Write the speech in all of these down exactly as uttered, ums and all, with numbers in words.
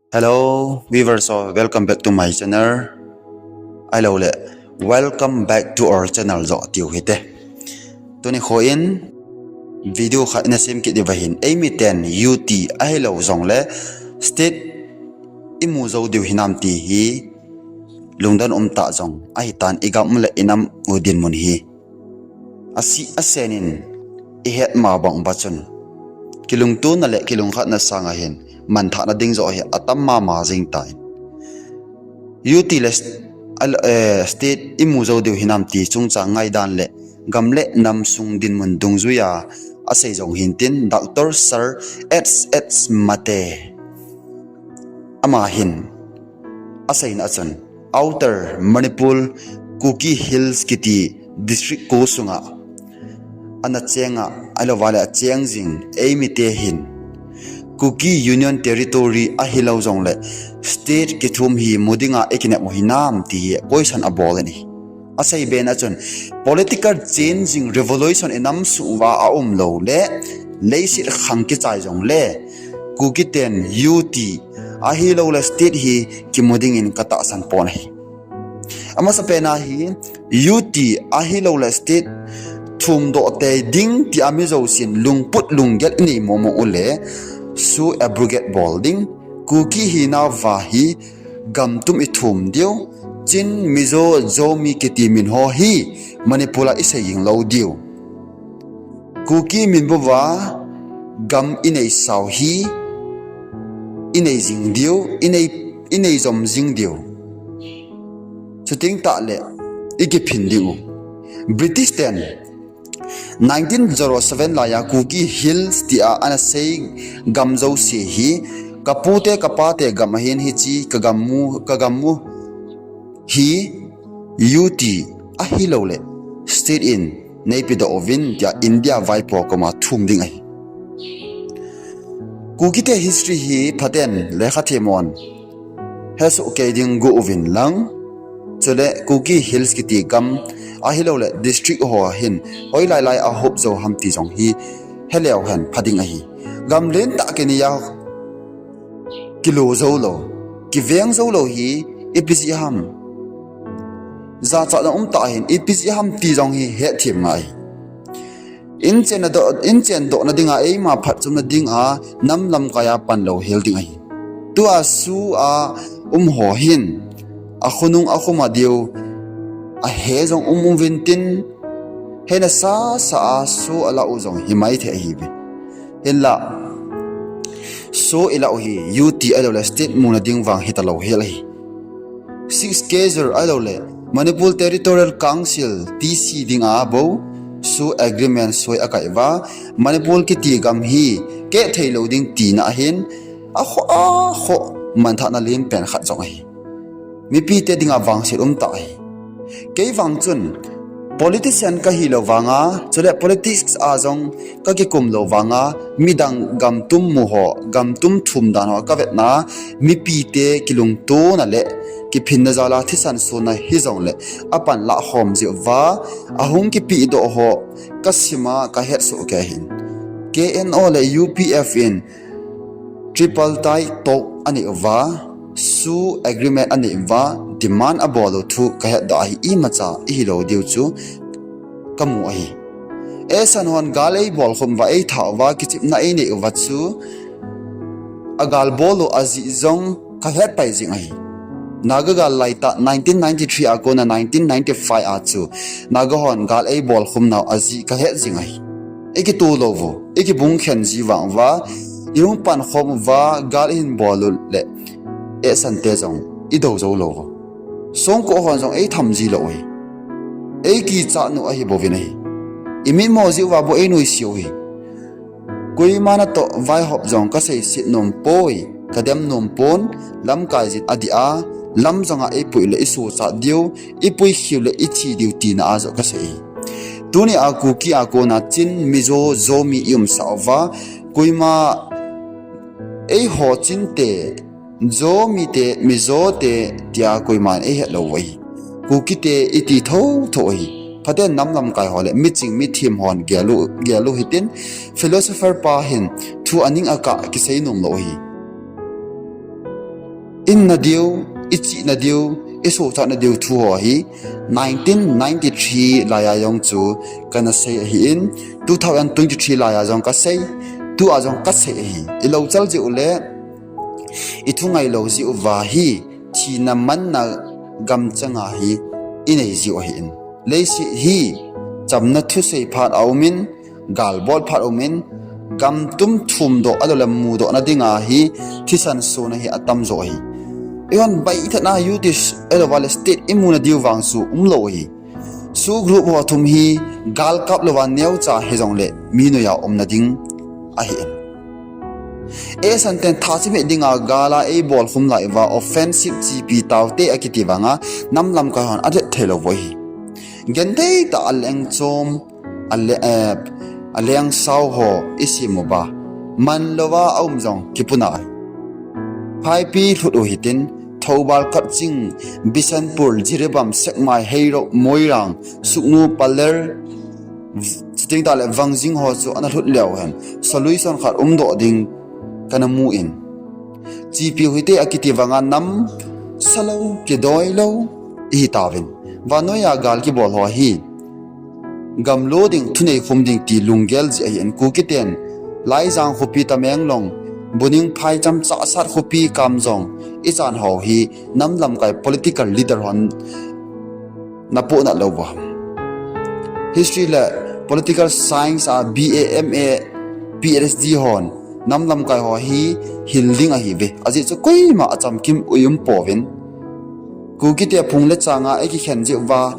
Hello viewers, so welcome back to my channel. Ahilou le, welcome back to our channel joh tiu hite. Tuni kho in video khat ina sem kit diu ahin, eimi ten U T ahilou jongle state imu jou diu hinam ti hi lungdon umtah jong ahitan, igam le inam u dinmun hi asi asen in ihet ma bang uva chun, kilungtona le kilungkhatna sanga hin manthahna ding joh hi atam mama jing tan. U T le st-, al-, eh, state imu jou diu hinam ti chungchang ngaidan le gam le nam sung dinmun dungjuia asei jong hintin, Doctor Sir H H Mate, ama hin aseina achun, Outer Manipur Kuki Hills kiti district ko sunga ana chenga, ahilouva le acheng jing eimi te hin Kuki Union Territory ahilou jongle state kithum hi mu dinga ikinep u hinam ti hi question abol in ahi. Asei bena chun, political changing revolution inam sung uva aum lou le, leiset khang kichai jongle, Kuki ten U T ahilou le state hi kimu dingin katahsan pon ahi. Amasa pena hi U T ahilou le state thum doh tei ding tia mi jousen lungput lunggel inei momo u le, SoO abrogate bol ding, Kuki hina uva hi gam tum ithum diu, Chin, Mizo, Zomi kiti min ho hi Manipur a isei jing lou diu. Kuki min bou va gam inei sau hi inei jing diu, inei, inei jom jing diu. Chuting tah le ikiphin ding u. British ten nineteen zero seven laiya Kuki Hills tia ana sei gam jouse hi, kapute kapate gam ahin, hiche kagam u, kagam u hi U T ahilou le state in neipe doh uvin tia India vaipo koma thum ding ahi. Kuki te history hi phaten lekha themon hesoh kei ding go uvin lang. Chule Kuki Hills kiti gam ahilou le district ho hin hoilai lai a hop jou ham ti jong hi heleu hen pha ding ahi. Gam lentah kinei a kilo jou lou, kiveng jou lou hi ipi jeh ham. Jachatna umtah hin ipi jeh ham ti jong hi hetthem ngai. Inchen doh, inchen dohna dinga eima phatchomna dinga nam lamkai a pan lou hel ding ahi. Tua SoO a um ho hin akhonung akhoma diu ahe jong um uvin tin, hena sasa a SoO alah u jong himai thei ahiuve. Hinla SoO ilah u hi U T ahilou le state muna ding vang hita lou hel ahi. Sixth Schedule ahilou le Manipur Territorial Council, T C dinga bou SoO agreement soi akai uva, Manipur kiti gam hi keh thei lou ding tina ahin, akhoh, akhoh manthahna lim pen khat jong ahi. Mipi te dinga vangset umtah ahi. Kei vang chun politician kahi lou vanga, chule politics a jong kakikum lou vanga, midang gam tum mu ho, gam tum thum dan ho kavetna, mipi te kilungtona le kiphinna jal a thisan sona hijongle apan lah khom jeh uva, ahung kipedoh ho kasima kahetsoh kei ahin. K N O le U P F in tripartite talk anei uva, SoO agreement anei uva, demand abol u thu kahetdoh ahi, imacha ihi lou diu chu kamu ahi. Eisan hon gal eibol khum uva, eitha uva, kichepna einei uva chu, agal bol u ajeh jong kahet pai jing ahi. Naga gal laitah nineteen ninety-three a kona nineteen ninety-five a chu Naga hon gal eibol khum nau ajeh kahet jing ahi. Ikitoh lou uvo, ikibung khen ji vang uva, ihung pan khom uva, gal ihin bol u le, eisan te jong idou jou lou uvo. Songko hon jong eitham ji lou uhi. Eikichat u ahi bouvin ahi. Imitmo jeh uva bou einuisat u ahi. Koima natoh vaihop jong kaseiset nom poi, kadem nom pon, lamkai jin adih a, lam jonga eipui le isuhchat diu, ipui khiu le ithi diu tina a joh kasei. Tuni a Kuki a kona Chin, Mizo, Zomi iumsah uva, koima eiho Chin te, Zomi te, Mizo te, tia koiman eihet lou uve. Kuki te iti thotho ahi. Phaten nam lamkai ho le miching mithem hon gel u, gel u hitin, philosopher pa hin thu aning akah kisei nom lou ahi. inna diu, ichihna diu, isochatna diu thu ho hi nineteen ninety-three laiya jong chu kana sei ahin, two thousand twenty-three laiya jong kasei, tua jong kasei ahi. Ilouchal jiu le, ithungai lou jiu va hi, thina manna gamchanga hi inei jiu ahin. Leiset hi chamna thusei phat aumin, galbol phat aumin, gamtum thumdoh, ahilouleh mudohna dinga hi thisan sona hi atamjo ahi. Eihon baithatna youth, ahilouleh state imuna diu vang chu umlou ahi. Su group ho thum hi galkap louva neocha hijongle mi noiya umna ding ahin. Eisan ten thachimit dinga gala eibolkhum laiuva offensive chipi taute akiti vanga nam lamkai hon adet theilou u ahi. Genthei tah a lengchom, ale-, eh, alengsao ho isim uva, manlouva aum jong kipuna ahi. Phaipi lhut u hitin, Thoubal, Kakching, Bishnupur, Jiribam, Sekmai, Heirok, Moirang, Sugnu, Paler, chuting tah le Vangjing ho chu ana lhut leu hen, solution khat umdoh ding kana mun. Chipi hite akiti vanga nam salou, kidoilou ihitauvin. Vannoiya gal kibol ho hi gamlo ding, thunei khum ding ti lunggel jeh ahin, Kukiten Laijang khopi, Tamenglong, Buning, Phaicham, Chassad khopi, Kamjong, ichan ho hi nam lamkai political leader hon napohnat lou uva. History le political science a B A, M A, P H D hon nam lamkai ho hi hil ding ahiuve. Ajeh chu koima achamkim u umpouvin. Kukite phung le changa eikikhen jeh uva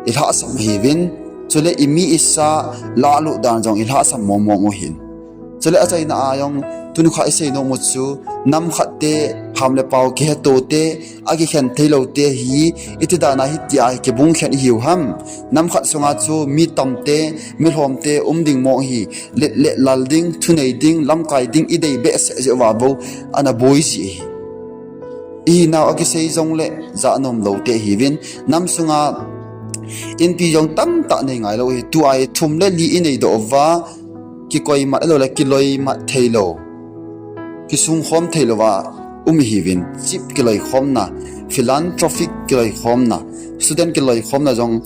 ilhahsam ahiuvin. Chule imi isa lahlut dan jong ilhahsam mongmong u ahin. Chule achaina a jong tunikho isei nom u chu nam khat te ham le pao kiheto te, akikhen theilou te hi, iti dana hitia kibung khen ihiu ham. Nam khat sunga chu mi tamte, mi lhomte um ding mong hi, let le lal ding, thunei ding, lamkai ding, idei behseh jeh uva bou ana boi ji ahi. Ihinau akisei jongle janom lou te ihiuvin, nam sunga inpi jong tamtah nei ngailou hi, tua hi thum le li inei doh uva, kikoimat ahilouleh kiloimat theilou, kisungkhom theilouva um ihiuvin, chip kiloikhomna, philanthropic kiloikhomna, student kiloikhomna jong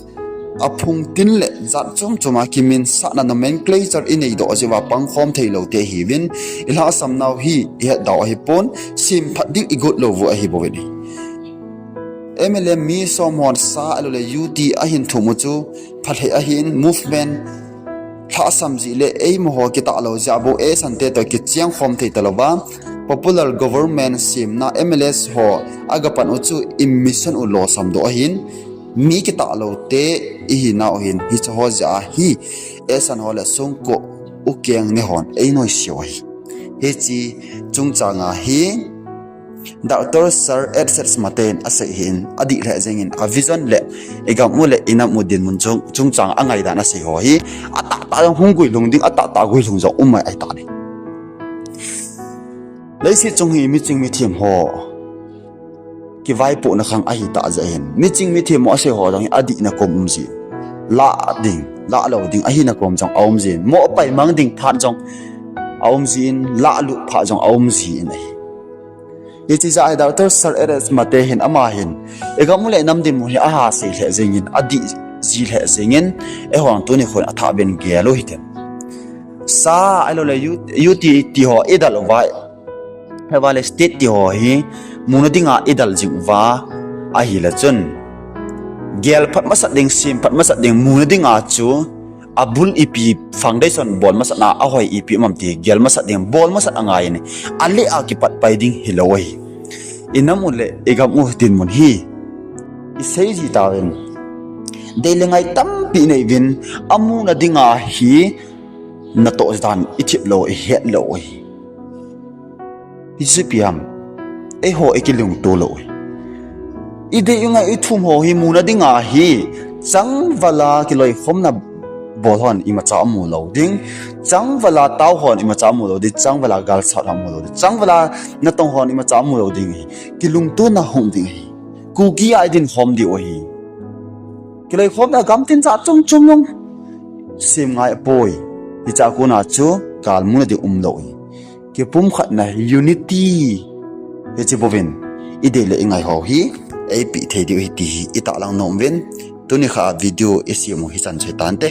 aphung tin le jat chom choma kiminsahna nomenclature inei doh jeh uva pangkhom theilou te ihiuvin, ilhahsam nau hi ihet dau ahipon, semphat ding igot lou u ahibouvin ahi. M L A mi som hon sa ahilouleh U T ahin thum u chu phalheh ahin, movement lhahsam jeh le eima ho kitah lou jeh a bou eisante toh kichengkhom thei talouva, popular government semna M L As ho agapan u chu imission u losam doh ahin, mi kitah lou te ihinau hin, hiche ho jeh a hi eisan ho le songko ukeng ne hon einoiseu ahi. Hiche chungchanga hi Doctor Sir Edset Mate in asei hin, adih lheh jengin, a vision le igam u le inam u dinmun chung, chungchang angaidan asei ho hi, atahtah jong hung guilhung ding, atahtah guilhung jong um mai ahitai. Leiset chung hi miching mithem ho kivaipohna khang ahitah jeh hin, miching mithem ho asei ho jong hi adihna kom um jin, lah ding, lah lou ding ahina kom jong aum jin, moh paimang ding phat jong aum jin, lahlut phat jong aum jin ahi. Hiche jeh a hi Doctor Sir Edset Mate hin, ama hin, igam u le inam dinmun hi aha sei lheh jengin, adih ji lheh jengin, eihon tuni khon athah ben gel u hitin. Sa ahilouleh U T, U T ti ho idal uva, ahivang le state ti ho hi muna dinga idal jing uva ahile chun, gel phat masat ding, sem phat masat ding, muna dinga chu abul ipi, foundation bol masatna ahoi ipi um am ti gel masat ding, bol masat angai in, aleh a kipat pai ding hilou ahi. Inam u le igam u dinmun hi isei ji tauvin, dei le ngai tampi inei uvin, amuna dinga hi natoh dan ithip lou, ihet lou ahi. Hiche ipi ham, eiho ikilungto lou ahi. Idei ingai ithum ho hi muna dinga hi, changvala kiloikhomna bol hon imacha amu lou ding, changvala tao hon imacha amu lou ding, changvala galsat hon amu lou ding, changvala natong hon imacha amu lou ding ahi. Kilungtona hung ding ahi. Kuki a idin khom diu ahi. Kiloikhomna gamtin jat chom chom jong sem ngai apoi. Hiche a kona chu galmuna ding umlou ahi. Kipumkhatna, unity, hiche bouvin Idei le ingai ho hi eipeh thei diu ahi ti hi itahlang nom uvin, tuni kha a video isem u hichan chu hitante.